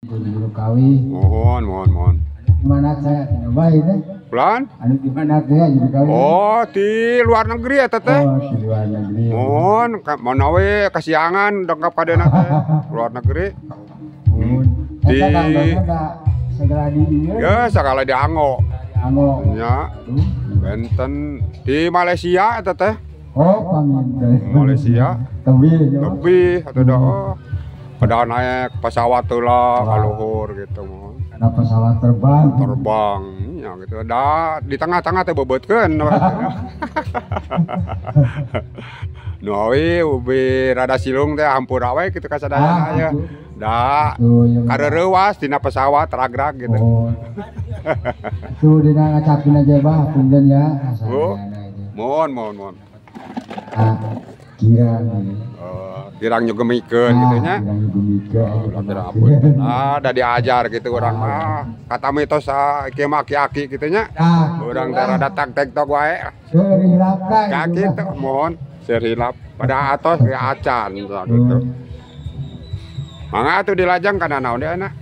Juru kawi. Mohon, mohon, mohon. Di mana saya bae teh? Pelan? Anu di mana teh juru kawi? Oh, di luar negeri ya teteh. Oh, di luar negeri. Mohon, mana we kasiangan dongkap kadena teh. Luar negeri. Mohon. Di segala di ieu. Ya, segala di Anggo. Anggo. Ya. Benten di Malaysia teteh. Oh, panginten. Malaysia. Tebih. Tebih atuh dah. Oh. Padahal naik pesawat tuh lah, kaluhur gitu. Karena pesawat terbang. Terbang, ya gitu. Dah di tengah-tengah teh beubeutkeun. Nu we ubi rada silung teh hampura we kitu ka sadayana ya. Da kareurewas dina pesawat ragrag gitu. Oh. Tuh dina ngacapin aja bah, punten ya. Oh. Mohon, mohon, mohon. Ah, kirang. Kirang nyugemikeun gitu nya. Kirang nyugemikeun. Kirang apunten. Ah, da diajar gitu urang mah. Kata mitos kieu mah aki-aki kitu nya. Urang teh rada tak-tek tok wae. Seur hilap ka kitu, mohon seur hilap. Pada atos ge acan gitu. Mangga atuh dilajeng kana naon deui anak.